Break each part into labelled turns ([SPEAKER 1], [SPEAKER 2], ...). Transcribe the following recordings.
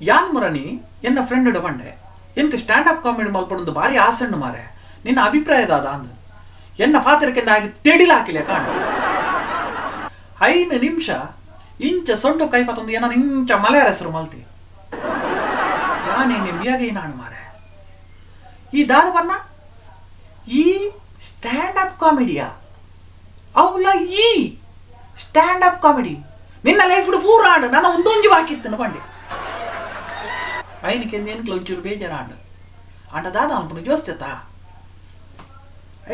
[SPEAKER 1] ಯಾನ್ ಮುರಣಿ ಎನ್ನ ಫ್ರೆಂಡ್ ಪಂಡೆ, ಎನ್ಕ್ stand up comedy ಮಲ್ಪೊಡುಂದು ಬಾರಿ ಆಸೆ ಉಂಡು ಮಾರೆ, ನಿನ್ನ ಅಭಿಪ್ರಾಯ ದಾದ ಅಂದ್. ಎನ್ನ ಪಾತೆರಕ್ಕೆಂದ ಆಗಿ ತೆಡಿಲ್ ಹಾಕಿಲೆ ಕಾಂಡ. 5 ನಿಮಿಷ ಇಂಚ ಸೊಂಡು ಕೈ ಪತ್ತೊಂದು ಎನ್ನ ಇಂಚ ಮಲಯಾರ ಹೆಸರು ಮಲ್ತಿ. ಯಾನೇನೆ ಬಿಯಾಗೆ ನಾನು ಮಾರೆ. ಈ ದಾದ ಬನ್ನ ಈ ಸ್ಟ್ಯಾಂಡ್ ಅಪ್ ಕಾಮಿಡಿಯಾ ಅವಲ ಈ ಸ್ಟ್ಯಾಂಡ್ ಅಪ್ ಕಾಮಿಡಿ ನಿನ್ನ ಲೈಫ್ ಪೂರ ಆಂಡ್ ನನ್ನ ಒಂದೊಂಜಿ ಬಾಕಿ ಇತ್ತನು ಪಂಡೆ. ಐನಕ್ಕೆ ಎನ್ಕ್ಲ ಒಂಚೂರು ಬೇಜಾರಾಂಡ್. ಆಂಡ ದಾದ ಅನ್ಪುನು ಜೋಸ್ತೆತಾ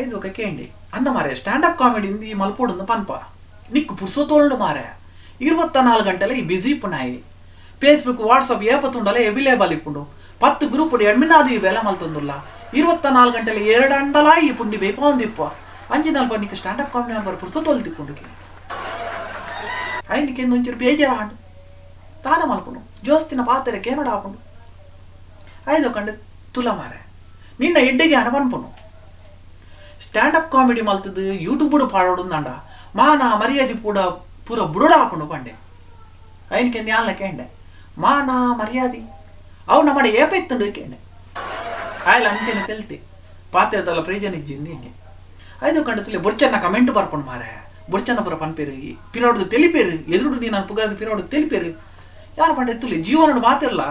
[SPEAKER 1] ಐದು ఒక ಕೇಂಡಿ ಅಂದ ಮಾರೆ, ಸ್ಟ್ಯಾಂಡ್ ಅಪ್ ಕಾಮಿಡಿ ಈ ಮಲ್ಪೋಡು ಪನ್ಪ ನಿಕ್ಕು ಪುರ್ಸೊತೋಳ್ಡು ಮಾರೆ, 24 ಗಂಟೆಲ ಈ ಬಿಸಿ ಇಪ್ಪುನಾಯಿ, ಫೇಸ್ಬುಕ್ ವಾಟ್ಸಪ್ ಏಪತ್ತುಂಡಲ ಅವೈಲೇಬಲ್ ಇಪ್ಪುಂಡು, 10 ಗ್ರೂಪ್ ಎಡ್ಮಿನಾದಿ ಬೇಲೆ ಮಲ್ತೊಂದುಲ್ಲ, 24 ಗಂಟೆಲ ಎರಡು ಅಂಡಲ ಈ ಪುಂಡಿ ಬೇಪೊಂದಿಪ್ಪ ಅಂಜಿನಲ್ಪ ನಿಕ್ಕು ಸ್ಟ್ಯಾಂಡ್ ಅಪ್ ಕಾಮಿಡಿ ಮಲ್ಪರ ಪುರ್ಸೊತೋಲ್ ತಿಕ್ಕೊಂಡು. ಐನಿಕೆ ಒಂಚೂರು ಬೇಜಾರಾಂಡು. ದಾದ ಮಲ್ಪುಂಡು ಜೋಸ್ತಿನ ಪಾತೆರೆ ಕೇನಡ ಆಪುಂಡು. ಐದು ಕಂಡು ತುಲ ಮಾರೆ, ನಿನ್ನ ಎಡ್ಡೆಗೆ ಅನ ಪನ್ಪುನು ಸ್ಟ್ಯಾಂಡ್ ಅಪ್ ಕಾಮಿಡಿ ಮಲ್ತದು ಯೂಟ್ಯೂಬ್ ಪಾಡೋಡು ಮಾನ ಮರ್ಯಾದೆ ಪೂಡ ಪೂರ ಬುರುಡ ಆಪುಂಡು ಪಂಡೆ. ಐನಿಕೆ ಯಾನ್ಲ ಕೇಂಡೆ, ಮಾನ ಮರ್ಯಾದೆ ಅವು ನಮ್ಮಡ ಏಪ ಇತ್ತುಂಡು ಕೇಂಡೆ. ಆಯ್ಲ ಅಂಚನೆ ತೆಲ್ತಿ ಪಾತೆರದಲ್ಲ ಪ್ರಯೋಜನ ಇಜ್ಜಿಂದು ಹಿಂಗೆ. ಐದು ಕಂಡು ತುಲೆ ಬೊರ್ಚನ್ನ ಕಮೆಂಟ್ ಬರ್ಪುಂಡು ಮಾರೆ, ಬೊರ್ಚನ್ನ ಪೂರ ಪನ್ಪೇರು ಪಿರೋಡ್ದು ತೆಲಿಪೇರು ಎದುರುಡು ನೀನು ಪುಗಾರ್ದು ಪಿರೋಡು ತೆಲಿಪೇರು ಯಾರು ಪಂಡೆ. ತುಲೆ ಜೀವನಡು ಮಾತಿರಲ್ಲ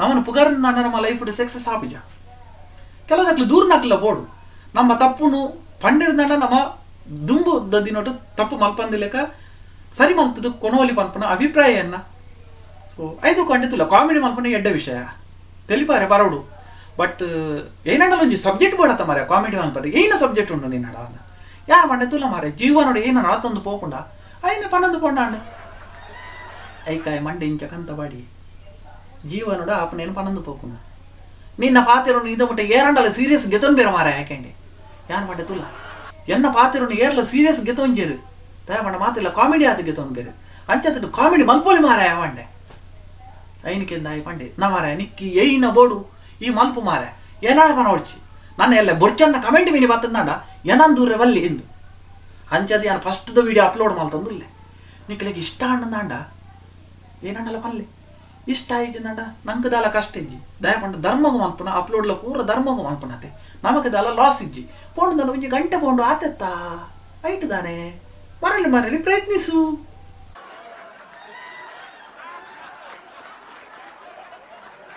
[SPEAKER 1] ನಮ್ಮನ್ನು ಪುಗಾರ್ ನಮ್ಮ ಲೈಫ್ ಸಕ್ಸಸ್ ಆಪಿಜ. ಕೆಲವು ದೂರ ನಾಕಲ್ಲ ಬೋಡು ನಮ್ಮ ತಪ್ಪುನು ಪಂಡಿರ್ದಂಡ ನಮ್ಮ ದುಂಬು ದಿನೊಟ್ಟು ತಪ್ಪು ಮಲ್ಪಂದಿಲೆಕ ಸರಿ ಮಲ್ತದು ಕೊನೋಲಿ ಪನ್ಪನ ಅಭಿಪ್ರಾಯ ಎನ್ನ. ಸೊ ಐದು ಕಂಡಿతుಲ್ಲ ಕಾಮಿಡಿ ಮಲ್ಪನ ಎಡ್ಡೆ ವಿಷಯ ತೆಲಿಪಾರೆ ಬರೋಡು. ಬಟ್ ಏನಂಡಲ ಒಂಜಿ ಸಬ್ಜೆಕ್ಟ್ ಬೋಡತ್ತ ಮಾರೆ, ಕಾಮಿಡಿ ಮಲ್ಪರೆ ಏನ ಸಬ್ಜೆಕ್ಟ್ ಉಂಡು ನಿನ್ನಡ ಯಾರು ಪಂಡೆ. ತುಲ ಮಾರೆ, ಜೀವನೋಡು ಏನ ನಡತೊಂದು ಪೋಪುಂಡ ಐನ ಪನ್ನೊಂದು ಪೊಂಡಾಂಡ್. ಐಕಾಯ ಮಂಡೆ ಇಂಚ ಕಂತ ಬಾಡಿ ಜೀವನೋಡು ಆಪನೇನು ಪನ್ನೊಂದು ಪೋಪುಂಡು. ನಿನ್ನ ಪಾತಿರೋನು ಇದ ಮುಟ್ಟ ಏರಂಡಲ ಸೀರಿಯಸ್ ಗೆತೊನ್ ಬೇರೆ ಮಾರೆ ಯಾಕೆಂಡೆ. ಯಾನ್ ಪಂಡೆ ತುಲ್ಲ, ಎನ್ನ ಪಾತಿರೋನು ಏರ್ಲ ಸೀರಿಯಸ್ ಗೆತೊಂಜೇರು ದಯ ಪಂಡ ಮಾತಿಲ್ಲ ಕಾಮಿಡಿ ಆದ ಗೆತೊನ್ ಬೇರೆ ಅಂಚ ಕಾಮಿಡಿ ಮಲ್ಪೋಲಿ ಮಾರಾಯ ಪಂಡೆ. ಐನಕೆಂದ ಆಯ್ ಪಂಡೆ, ನಾ ಮಾರಾಯ ನಿಕ್ಕಿ ಏಯ್ನ ಬೋಡು ಈ ಮಲ್ಪು ಮಾರೆ, ಏನಾಡ ಪನ ಹೊಡ್ಚಿ ನನ್ನ ಎಲ್ಲ ಬೊರ್ಚನ್ನ ಕಮೆಂಟ್ ಮೀನಿ ಬತ್ತಂದಾಂಡ ಏನನ್ ದೂರ ವಲ್ಲಿ ಇಂದು. ಅಂಚದ ಯಾನ್ ಫಸ್ಟ್ the video upload ಮಲ್ತೊಂದುಲ್ಲೆ, ನಿಕ್ಲೆಗ್ ಇಷ್ಟ ಅಣ್ಣಂದಾಂಡ ಏನಂಡಲ ಪಲ್ಲೆ, ಇಷ್ಟ ಆಯ್ತಂದಾಂಡ ನಂಗೆ ದಾಲ ಕಷ್ಟ ಇಜ್ಜಿ. ದಯ ಪಂಡ ಧರ್ಮಗ ಮಲ್ಪುನ ಅಪ್ಲೋಡ್ಲ ಪೂರ ಧರ್ಮಗ ಮಲ್ಪುನತೆ ನಮಕ್ ದಾಲ ಲಾಸ್ ಇಜ್ಜಿ. ಪೋಂಡು ಒಂಜಿ ಗಂಟೆ ಪೋಂಡು ಆತೆತ್ತಾ ಐಟು ದಾನೆ ಮರಳಿ ಮರಳಿ ಪ್ರಯತ್ನಿಸು.